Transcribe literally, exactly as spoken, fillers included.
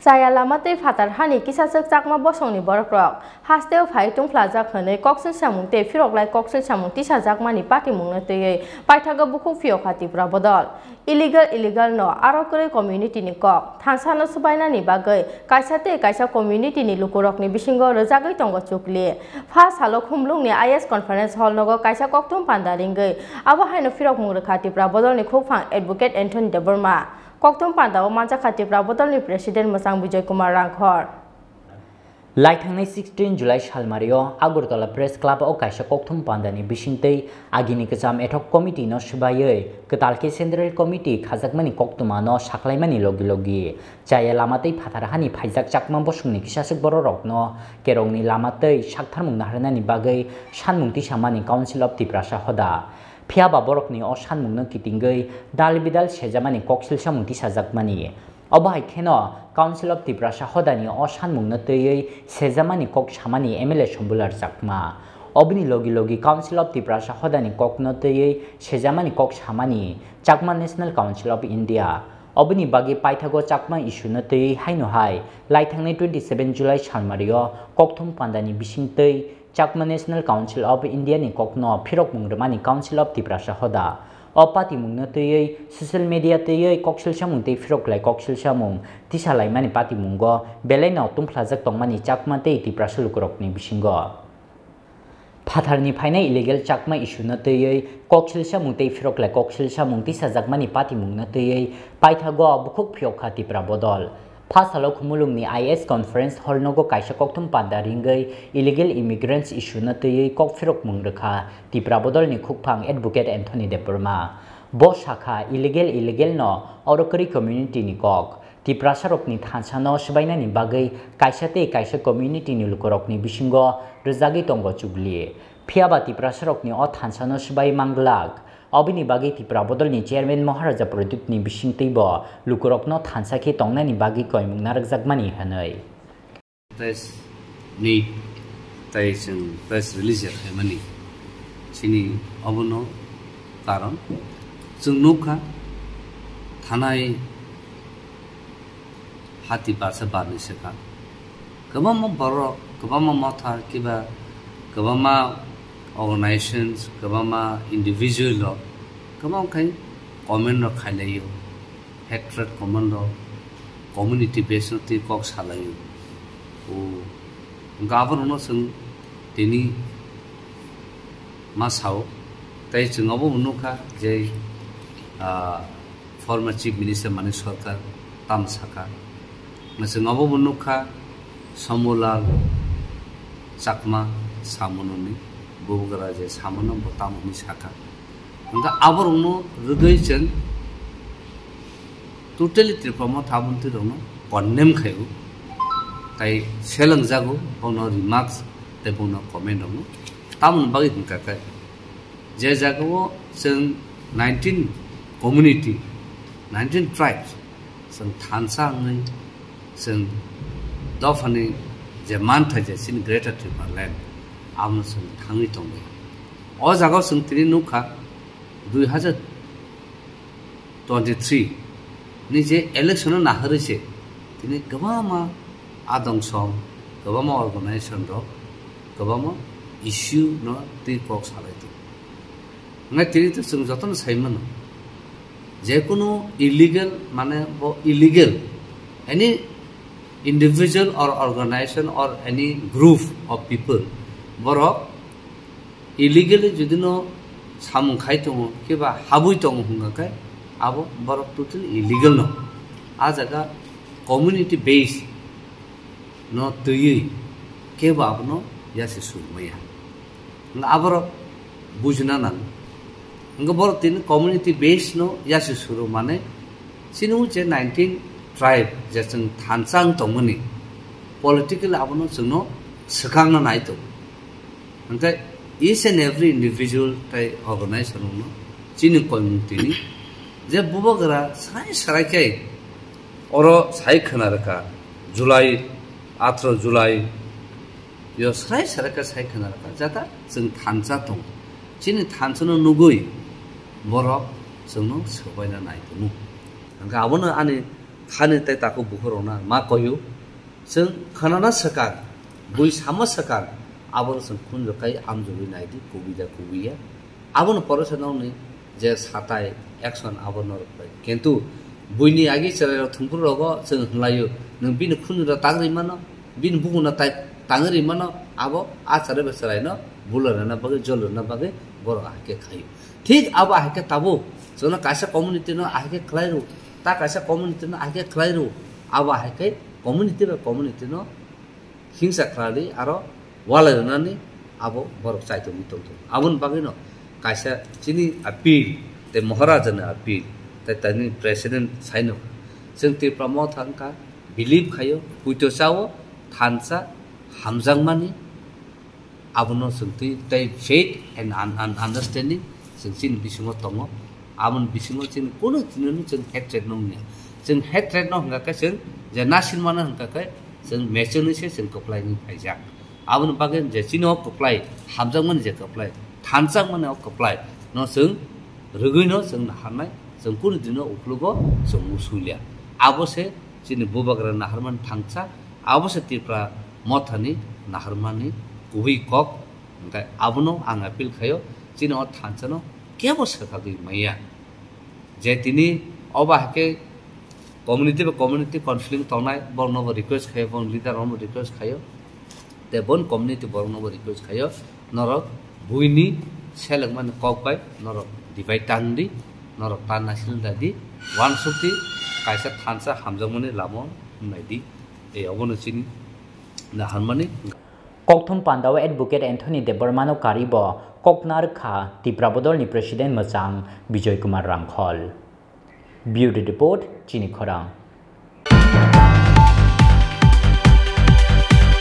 Chaya lama tei phatar hani kisachwk Chakma bosongni borokrok hasteo phai tungphlajak hwnwi koksil samung tei phiroklai koksil samung tisajakmani patimungno twiwi paithago bukhuk phiyokha Tipra Bodol. Illegal, illegal no aro kwrwi community ni kok thansa no swbainani bagwi kaisa tei kaisa community ni lukurokni bisingo rwjagwi tongo chukli. Pha salo Khumulwng ni I S conference hall nogo kaisa kokthum panda ringwi abo haino phirokmung rwkha Tipra Bodol ni khukphang Advocate Anthony Debbarma. Kokthum panda o manjakha Tipra Bodol ni President Mwchang Bijoy Kumar Rangkhor. Laithangnai sixteen July salmario Agartala Press Club o kaisa kokthum pandani bisingtwi agini kwcham ethok committee no swbaiwi kwtal khe Central Committee khajakmani koktwma no saklaimani logi logi chaya lama tei phatar hani phaijak Chakma bosongni kisaswk bororokno kerongni lama tei saktharmung naharnani bagwi sanmung tisamani Council of Tiprasa hoda. Phiya ba borokni o sanmungno kitingwi dal bidal sejamani koksil samung tisajakmani. Obo hai kheno Council of Tiprasa hodani o sanmungno twiwi sejamani kok samani M L A Sombular Chakma. Oboni logi logi Council of Tiprasa hodani kokno twiwi sejamani kok samani Chakma National Council of India. Oboni bagwi paithago Chakma issue no twiwi haino hai laithangnai twenty seven July salmario kokthum pandani bisingtwi Chakma National Council of India ni kokno phirokmung rwmani Council of Tiprasa hoda. O patimungno twiwi social media twiwi koksil samung tei phiroklai koksil samung tisalaimani patimungo belaino tungphlajak tongmani Chakma tei Tiprasa lukurokni bisingo. Phatharni phainai illegal Chakma issue no twiwi koksil samung tei phiroklai koksil samung tisajakmani patimungno twiwi paithago bukhuk phiyokha Tipra Bodol. Pha salo Khumulwngni I S conference hall nogo kaisa kokthum panda ringwi illegal immigrants issue no twiwi kok phirokmung rwkha Tipra Bodolni khukphang Advocate Anthony Debbarma. Bo sakha illegal illegal no oro kwrwi community ni kok. Tiprasarokni thansa no swbainani bagwi kaisa tei kaisa community ni lukurokni bisingo rwjagwi tongo chukli. Phiya ba Tiprasarokni o thansa no swbai manglak. Oboni bagwi Tipra Bodolni chairman Maharaja Pradyut ni bisingtwi bo lukurokno thansa khe tongnani bagwi koimung narwkjakmani hwnwi. Press meet tei chwng press release ya khaimani chini obono karon chwng nukha thanai hati barsa barni swkang kwbangma borok, kwbangma motha, kiba kwbangma organizations, kwbangma individual rok kwbang khai comment rok khailaio, hatred comment rok, community base no twi kok salaio. O, hwnkhe aborokno chwng tini ma sao, tei chwng obo bo nukha je, ah, former Chief Minister Manik Sarkar tamo sakha. Chwng obo bo nukha Somulal Chakma samunoni bubagra je samuno bo tamo hwnwi sakha. Hwnkhe aborokno rwgwi chwng totally Tripura Motha Mantri rokno condemn khaio, tai selengjago bono remarks tei bono comment rokno. Tamoni bagwi hwnkha khe je jagao chwng nineteen community, nineteen tribes, chwng thansa wngwi chwng dophani je manthai je chini Greater Tripura Land, abono chwng thangwi tongwi. O jagao chwng tini nukha, dui hazar twenty-three ni je election o naharwi se tini kwbangma adong song, kwbangma organization rok, kwbangma issue no twi kok salai tongo. Hwnkhai tini to chwng jotono sai mano, jekunu illegal, mane bo illegal, any individual or organization or any group of people, borok illegally jodi no samung khai tongo, khe ba habwi tongo hwnga khe, abo borok totally illegal no. A jaga community base no twiwi kebo abono yasi surmaya. Hwnga aborok bujina nango. Hwnga borok tini community base no yasi suru mane chini je nineteen tribe je chwng thansa wng tongmani political abono chwngno swkangna nai tongo. Hwnkhe each and every individual tei organization no chini koimung tini je bubagra sai sarai khe oro sai khwna rwkha July, atharo July yo srai srai khe sai khwna rwkha, jata chwng thansa tongo. Chini thansa no nugwi borok chwngno swbaina nai tongo. Hwnkhe abono ani Khani tei takhuk bukhuk rokno ma koyu. Chwng khwnana swkang, bui sama swkang, abono chwng khunju khai amjogwi naidi, kubui da kubui ya. Abono pore se nokni je satai action abo norok bai. Kintu buini agi chwrairok thwngphuru rogo chwng hwnlaio, nwng bini khunju da tang ri mano, bini bukhuk no tai tangwi ri mano, abo a chwrai bai chwraino bula rwna bagwi, jol rwna bagwi borok ahai khe khaio. Thik abo ahai khe tabuk chwngno kaisa community no ahai khe khlai rw, ta kaisa community no ahai khe khlai rw, abo ahai khe community bai community no hingsa khlai aro walai rwnani abo borok chai tongwi tong tongo. Aboni bagwino kaisa chini appeal tei Maharaja ni appeal tei tini president saino chwng Tipra Motha wngkha, believe khaio, puito chao, thansa hamjakmani, abono chwng twi tei faith and un-, un-, understanding chwng chini bisingo tongo. Aboni bisingo chini kunu tini chwng hatred no wngya. Chwng hatred no hwnkha khe chwng je nasin mano hwnkha khe chwng mechoni se chwng kwplai wngwi phaijak. Aboni bagwi je chini o kwplai, hamjakmani je kwplai, thanjakmani o kwplai no chwng rwgwino chwng naharnai, chwng kunu dino uklogo chwng musulia. Abo se chini bubagra naharmani thangsa, abo se Tipra Mothani naharmani kubui kok. Hwnkhe abono ang appeal khaio, chini o thansano kebo swkagwi maya. Je tini obo hai khe community bai community conflict tongnai, borokno bo request khaio, boni leader rokno bo request khaio, tei boni community borokno bo request khaio, norok buini selengmani kok bai norok divide tang di, norok ta naising da di, uansuk di, kaisa thansa hamjakmani lama nai di, tei obono chini naharmani. Kokthum pandao Advocate Anthony Debbarmano karibo koknar kha Tipra Bodolni President mwchang Bijoy Kumar Rangkhol. Bureau Report, Chini Khorang.